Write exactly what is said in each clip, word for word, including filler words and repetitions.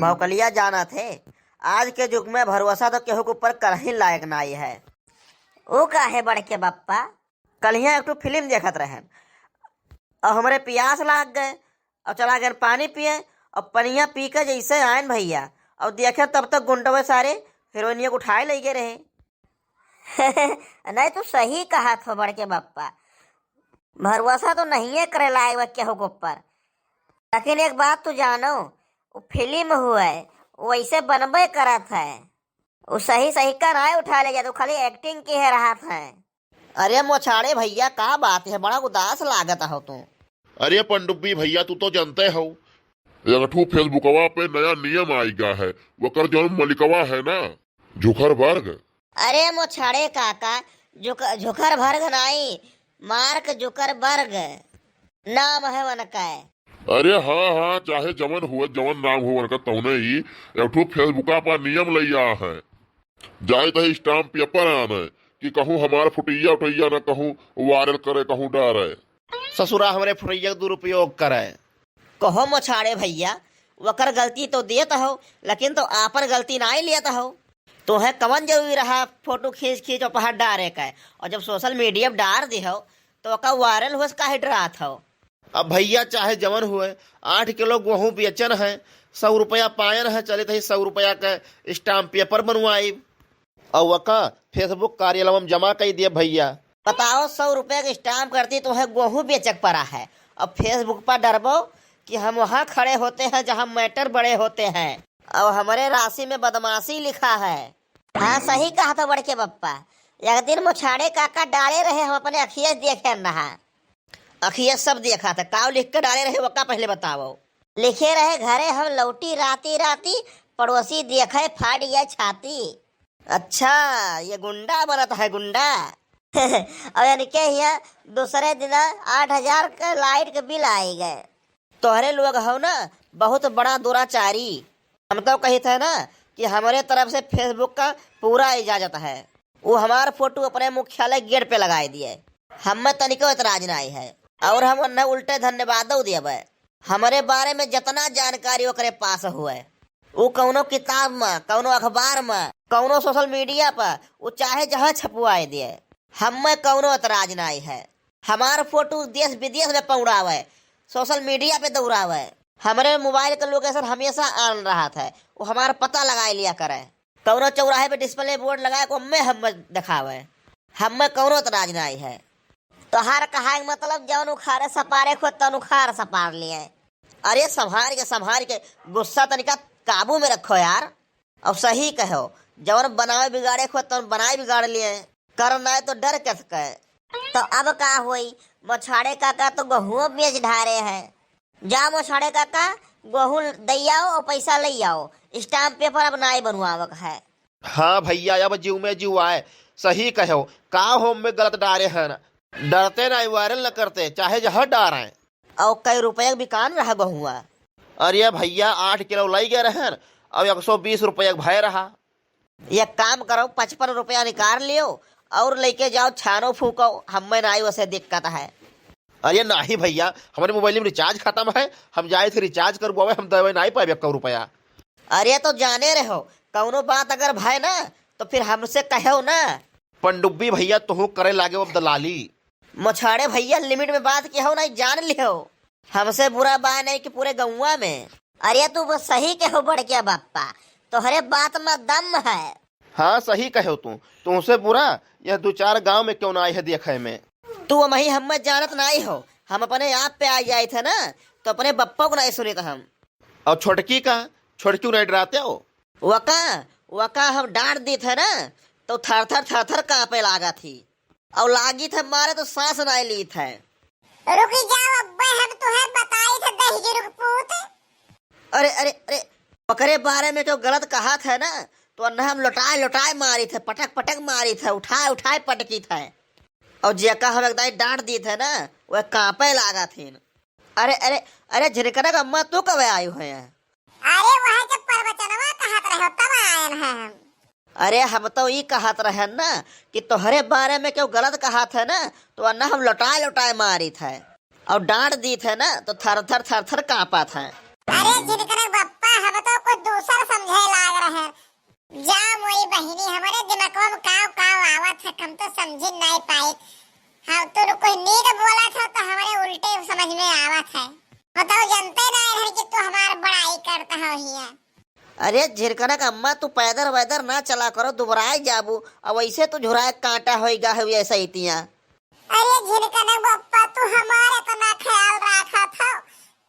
भौकलिया जानत है, आज के जुग में भरोसा तो केहू के ऊपर करही लायक नाई है। ऊ काहे बड़के बप्पा? कल्हिया एक ठो फिल्म देखत रहन, और हमरे पियास लाग गए, और चला गए पानी पिए, और पनिया पी के जैसे आयन भैया, और देखे तब तक गुंडवे सारे हीरोइनिया को उठाए ले गए रहे। नहीं, तू सही कहत हो बड़के बप्पा, भरोसा तो नहीं है करे लायक बा केहू के ऊपर। लेकिन एक बात तू जानो, वो फिल्म हुए, वो वैसे बनबे करत है। वो सही सही का नाय उठा ले जात, वो खाली acting के है रहत है। अरे मोछाड़े भैया, का बात है, बड़ा उदास लागत हो तू। अरे पनडुब्बी भैया, तू तो जानते हो, एक ठो Facebookवा पे नया नियम आइगा है, वकर जौन मलिकवा है ना, जुकरबर्ग। अरे मोछाड़े काका, जुक-, जुकरबर्ग नाई, मार्क जुकरबर्ग नाम है उनका। अरे हाँ, हाँ, चाहे जवन हुए, जवन नाम हुए उनका, तौने ही एक ठो Facebookवा पर नियम लैया है। जाए तही stamp paper आने कि कहूँ हमार फुटैया उटैया न कहूँ viral करे, कहूँ डारे। ससुरा हमरे फुटैया के दुरुपयोग करे। कहो मोछाड़े भैया, वकर गलती तो देत हो, लेकिन तो आपन गलती नाई लेत हो। तोहे कवन जरूरी रहा फोटो खींच खींच और पहाड़ डारे का, और जब social media पे डार दे हो, तो ओका viral होस काहे डरात हो? अब भैया चाहे जवन हुए, आठ किलो गेहूं बेचन है, सौ रुपया पायन है, चलित ही सौ रुपया के stamp paper बनवाइब, और वका Facebook कार्यालय में जमा कई दिए भैया। बताओ, सौ रुपया के stamp करती तोहे गेहूं बेचक पड़ा है, और Facebook पर डरबो कि हम वहाँ खड़े होते हैं जहाँ matter बड़े होते हैं, और हमारे राशि में बदमाशी लिखा है। हाँ, सही कहा तो बड़के बप्पा, एक दिन मोछाड़े काका डाले रहे, हम अपने अखिए देखे रहा। अखिया सब देखा था, काव लिख के डाले रहे, वका पहले बताओ। लिखे रहे, "घरे हम लौटी राती राती, पड़ोसी देखे फाड़ ये छाती।" अच्छा, ये गुंडा बनत है, गुंडा। और इनके हिया दूसरे दिन आठ हजार के light के bill आई गए। तोहरे लोग हो ना, बहुत बड़ा दुराचारी। हम तो कहित है ना कि हमरे तरफ से Facebook का पूरा इजाजत है। वो हमार फोटो अपने मुख्यालय gate पे लगाए दिए, हमें तनिको एतराज नाई है, और हम उन्हें उल्टे धन्यवादो देबे। हमरे बारे में जितना जानकारी ओकरे पास हुए, वो कौनो किताब में, कौनो अखबार में, कौनो social media पर, वो चाहे जहाँ छपवाए दिए, हमें कौनो एतराज नाई है। हमार फोटो देश विदेश में पौड़ावे, social media पे दौड़ावे। हमरे mobile का location हमेशा on रहत है, वो हमार पता लगाए लिया करे। कौनो चौराहे पे display board लगाए को हमें, हमें दिखावे, हमें कौनो एतराज नाई है। तोहार कहाए के मतलब जौन उखाड़े सपारे को तौन उखाड़ सपार लिए। अरे संभार के, संभार के, गुस्सा तनिका काबू में रखो यार। अब सही कहो, जौन बनावे बिगाड़े को तौन बनाए बिगाड़ लिए, कर नाई तो डर कैसे कहे। तो अब का होई, मोछाड़े काका तो गेहूं बेच ढारे हैं। जा मोछाड़े काका, गेहूं दे आओ और पैसा ले आओ, stamp paper अब नाई बनवावक है। हाँ भैया, अब जीव में जीव आए, सही कहो, का हम में गलत डारे हैं, डरते नाई viral न करते, चाहे जहाँ डारें। और कई रुपये बिकान रहा गेहुआ? अरे भैया, आठ किलो लाई गए रहन, अब एक सौ बीस रुपये भय रहा। एक काम करो, पचपन रुपया निकाल लियो और लेके जाओ, छानो फूको, हमें नाई वैसे दिक्कत है। अरे नाही भैया, हमरे mobile में recharge खत्म है, हम जाए थे recharge करवावे, हम देवे नाई पावे एक रुपया। अरे तो जाने रहो, कौनो बात अगर भय ना तो फिर हमसे कहो ना। पनडुब्बी भैया, तुहू करे लागे अब दलाली। मोछाड़े भैया, limit में बात कहो, नाई जान लियो, हमसे बुरा बाय नाई कि पूरे गौवा में। अरे तू बस सही कहो बड़के बप्पा, तोहरे बात में दम है। हाँ, सही कहो तू, तुमसे बुरा यह दो चार गांव में क्यों ना आए है देखे में। तू वही हमें जानत नाई हो, हम अपने आप पे आ जाए थे ना, तो अपने बप्पा को नाई सुने थे हम। और छोटकी का, छोटकी को नाई डराते हो? वका, वका हम डांट दी थे ना, तो थर थर थर थर कांपे लागा थी। और लागी थे मारे तो सांस नाई ली थे। रुकी जाओ अब्बे, हम तुहे बताई थे दहिजरू के पूत। अरे, अरे, अरे, ओकरे बारे में क्यों गलत कहा थे ना, तो अन्ना हम लौटाए लौटाए मारी थे, पटक पटक मारी थे, उठाए उठाए पटकी थे। और जेका हम एक दाई डांट दी थे ना, वह कांपे लागा थीन। अरे, अरे, अरे, झिनकनक अम्मा, तू कब आयु है? अरे, वह जब प्रवचनवा कहत रहे, तब आयन है हम। अरे, हम तो ई कहत रहन ना कि तोहरे बारे में क्यों गलत कहत है ना, तो अन्ना हम लौटाए लौटाए मारी थे और डांट दी थे ना, तो थर थर थर थर कांपत है। अरे, झिनकनक बप्पा, हम तो कुछ कहाँ हिया? अरे झिनकनक अम्मा, तू पैदर वैदर ना चला करो, दुबराए जाबू। अब ऐसे तू झुराए कांटा होई गा हुई ऐसा इतिया। अरे झिनकनक बप्पा, तू हमार इतना ख्याल राखत हो,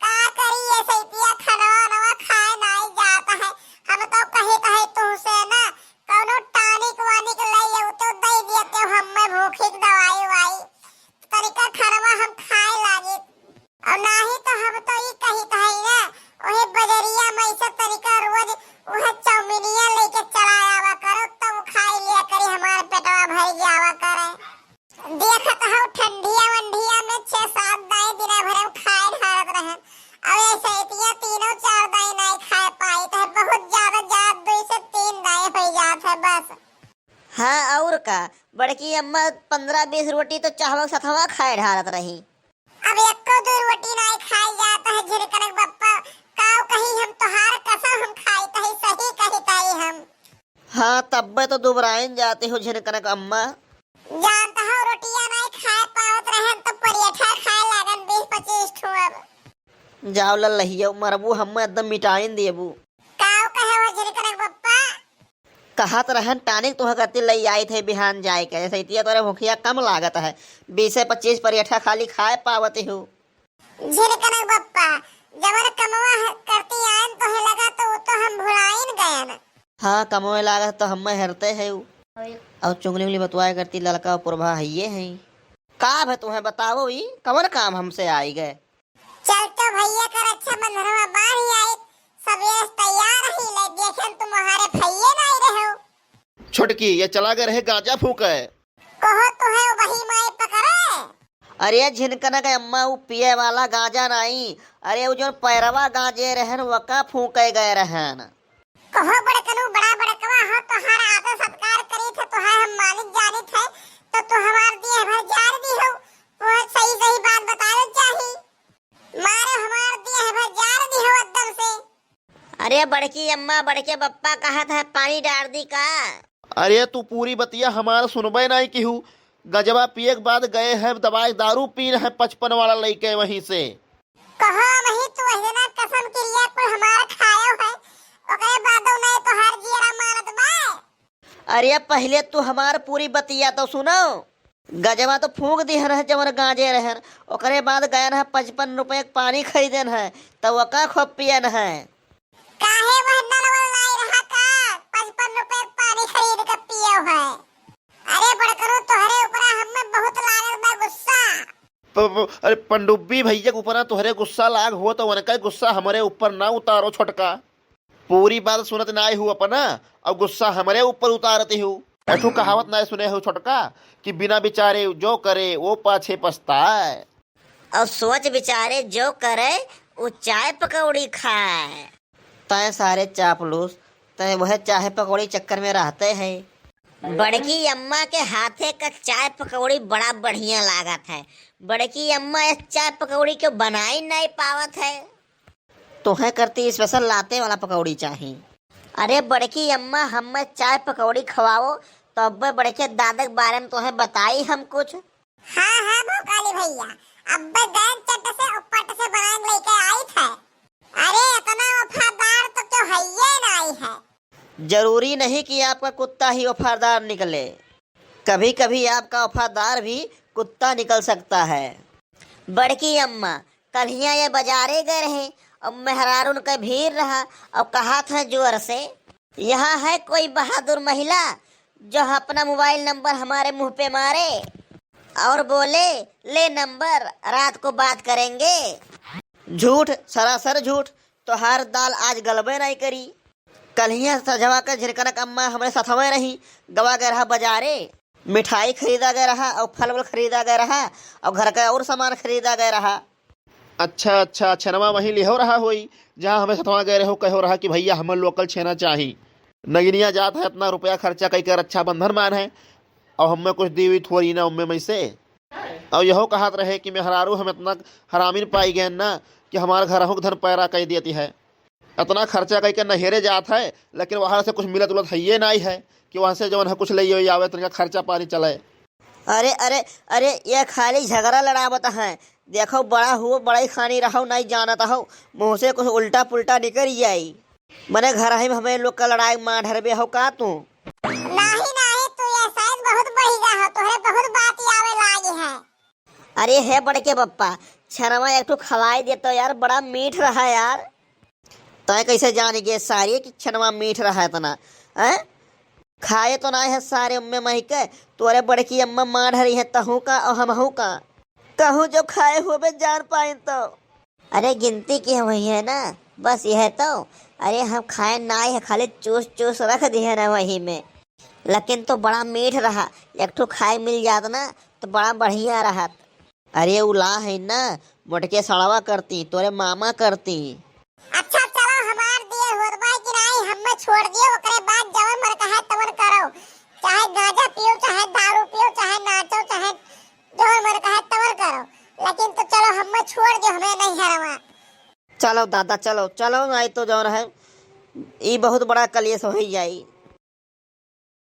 का करी ये सैतिया, खनवा नवा खाए नाई जात है। हम तो कहित है तुमसे ना, कौनो टॉनिक वानिक ले लेते, दे देते हमें भूखी की दवाई वाई, तनिका खनवा हम खाए लागित। और नाही तो हम तो ई कहित है ना, वही बजरिया में से तनिका रोज वह चाउमीनिया लेके चला आवा करो, तब खाई लिया करी, हमार पेटवा भर जावा करे। देखत हौ ठंडिया वंडिया में छह सात दाई दिना भर में खाए ढारत रहन। अब ऐसे इतिया तीनों चार दाई नाई खाए पाई, तो बहुत ज्यादा जात दुई से तीन दाई हो जात है बस। हाँ, और का, बड़की अम्मा पन्द्रह बीस रोटी तो चाहवा के सथवा खाए ढारत रही। अब एको दो रोटी नाई खाए जात है झिनकनक बप्पा, काव कही हम तोहार कसम हम खाई तही सही कही ताई हम। हाँ, तब्बे तो दुबराइन जाती हो झिनकनक अम्मा। जानत हो, रोटिया नाई खाए पावत रहन तो परेठा खाए लागन बीस पच्चीस ठो अब। जाओ लल्लहियो, मरबू हम्मे एकदम मिटाइन देबू। काव कहे हो झिनकनक बप्पा? कहत रहन टॉनिक तोह करती लई आई थे बिहान जाए के, जैसे इतिया तोरे भूखिया कम लागत है, बीसे पच्चीस परेठा खाली खाए पावत हो। झिनकनक बप्पा, जवन कमवा ह-, करती आयन तोहे लगा तो वो तो हम भुलाइन गयन। हाँ, कमवे लागत तो हम्मे हेरते है उ। और चुगली उंगली बतवाए करती ललका और पुरभा हइये है। का भे तुम्हें बताओ ई, कवन काम हमसे आई गए? चल तो भैया कर रक्षाबंधनवा बाढ़ आई, सबेरे से तैयार रही ले, देखेन तुम्हारे भैये नहीं रहो। छोटकी, ये चला गए रहे गांजा फूके। कहो तो है वही माई पकड़े। अरे झिनकनक अम्मा, उ पिए वाला गांजा नाई, अरे उ जोन पैरवा गांजे रहन, वका फूके गए रहन। कहो बड़कनू, बड़ा बड़कवा हो, तोहार आदर सत्कार करी थे, तोहार हम मालिक जानी थे, तो तू हमार दिए भर जार दी हो, तू सही सही बात बतावे चाही। मारे हमार दिए भर जार दी हो एकदम से। अरे बड़की अम्मा, बड़के बप्पा कहत है पानी डार दी का? अरे तू पूरी बतिया हमार सुनबे नाई किहू। गजवा पिए के बाद गए है दवाई दारू पीन है पचपन वाला लइके वहीं से। कहो वही तू वही ना कसम किरिया कुल हमार खायो है, ओकरे बादो नहीं तोहार जियरा मानत बा। अरे पहिले तू हमार पूरी बतिया तो सुनो। गजवा तो फूंक दिहन है जवन गांजे रहन, ओकरे बाद गयन है पचपन रुपए के पानी खरीदन है, तो वका खूब पियन है। काहे वह नल वल लाई रहा का? पचपन रुपए के पानी खरीद के पियो है। अरे बड़करू, तोहरे ऊपरा हमें बहुत लागल बा गुस्सा। प-, प-, अरे पंडुब्बी भैया के ऊपरा तोहरे गुस्सा लाग हो तो उनका गुस्सा हमरे ऊपर ना उतारो छोटका। पूरी बात सुनत नाय हूँ अपना, और गुस्सा हमरे ऊपर उतारती हूँ। ऐठू कहावत नाय सुने हो छोटका कि बिना विचारे जो करे वो पाछे पछताए। और सोच विचारे जो करे वो चाय पकौड़ी खाए। तय सारे चापलूस, तय वह चाय पकौड़ी चक्कर में रहते हैं। बड़की अम्मा के हाथे का चाय पकौड़ी बड़ा बढ़िया लागत है। बड़की अम्मा इस चाय पकौड़ी के बनाई नहीं पावत है। तोहे करती special लाते वाला पकौड़ी चाही। अरे बड़की अम्मा, हमें चाय पकौड़ी खवाओ, तो अब्बे बड़के दादा के बारे में तोहे बताई हम कुछ। हाँ, हाँ, भोकाली भैया, अब्बे गए चट से उपट से बनाए लेके आई थे। अरे इतना वफादार तो क्यों है ये नहीं है। जरूरी नहीं कि आपका कुत्ता ही वफादार निकले, कभी-कभी आपका वफादार भी कुत्ता निकल सकता है। बड़की अम्मा, कल्हिया ये बाजारे गए रहे और मेहरारून के भीड़ रहा और कहा था जोर से, "यहाँ है कोई बहादुर महिला जो अपना मोबाइल नंबर हमारे मुंह पे मारे और बोले, 'ले नंबर, रात को बात करेंगे'?" झूठ, सरासर झूठ। तोहार दाल आज गलबे नाई करी। कल्हिया सझवा के झिनकनक अम्मा हमरे सथवे रही, गवा गए रहा बाजारे, मिठाई खरीदा गए रहा और फल वल खरीदा गए रहा और घर का और सामान खरीदा गए रहा। अच्छा, अच्छा, छेनवा वहीं लिहो रहा होई, जहाँ हमें सथवा गए रहो, कहो रहा कि भैया हमें local छेना चाही। नगिनिया जात है, इतना रुपया खर्चा कई के रक्षाबंधन मान है, और हमें कुछ दी हुई थोड़ी ना उम्मे में से। और यहो कहत रहे कि मेहरारू हम इतना हरामिन पाई गए ना कि हमारे घर के धन पैरा कई देती है। इतना खर्चा कई के नहेरे जात है, लेकिन वहाँ से कुछ मिलत उलत है ये नाई है कि वहाँ से जवन है कुछ ले आवे, तनिका खर्चा पानी चले। अरे, अरे, अरे, ये खाली झगड़ा लड़ावत हैं, देखो, बड़ा हुओ, बड़ा ही खानी रहो, नहीं जानत हो, मुँह से कुछ उल्टा पुल्टा निकल जाई। मने घर ही में हमें लोग का लड़ाई मार ढरबे हो का तू? नाही, नाही, तू ये शायद बहुत बढ़िया हो, तोहरे बहुत बात आवे लागे है। अरे हे बड़के बप्पा, छनवा एक ठो खवाई दे तो यार, बड़ा मीठ रहा यार। तय कैसे जान गए सारे कि छनवा मीठ रहा इतना, हैं? खाए तो ना है सारे अम्मे मही के, तोरे बड़की अम्मा मार रही है, तहू का और हमहू का। कहूँ जो खाए हुए जान पाइन तो। अरे गिनती की वही है ना, बस यह तो। अरे हम खाए ना है, खाली चूस चूस रख दिए ना वही में। लेकिन तो बड़ा मीठ रहा, एक ठो खाए मिल जात ना तो बड़ा बढ़िया रहत। अरे उ ला है ना, मोटके सड़वा करती, तोरे मामा करती। अच्छा चलो, हमार दिए होत बा कि नाही, हमें छोड़ दियो, ओकरे बाद जवन मन कहे तवन करो, चाहे गांजा पियो, चाहे दारू पियो, चाहे नाचो, चाहे जवन मन कहे तवन करो, लेकिन तो चलो हमें छोड़ दियो, हमें नहीं हरवा। चलो दादा, चलो, चलो, नहीं तो जौन है, ई बहुत बड़ा कलेश हो जाई।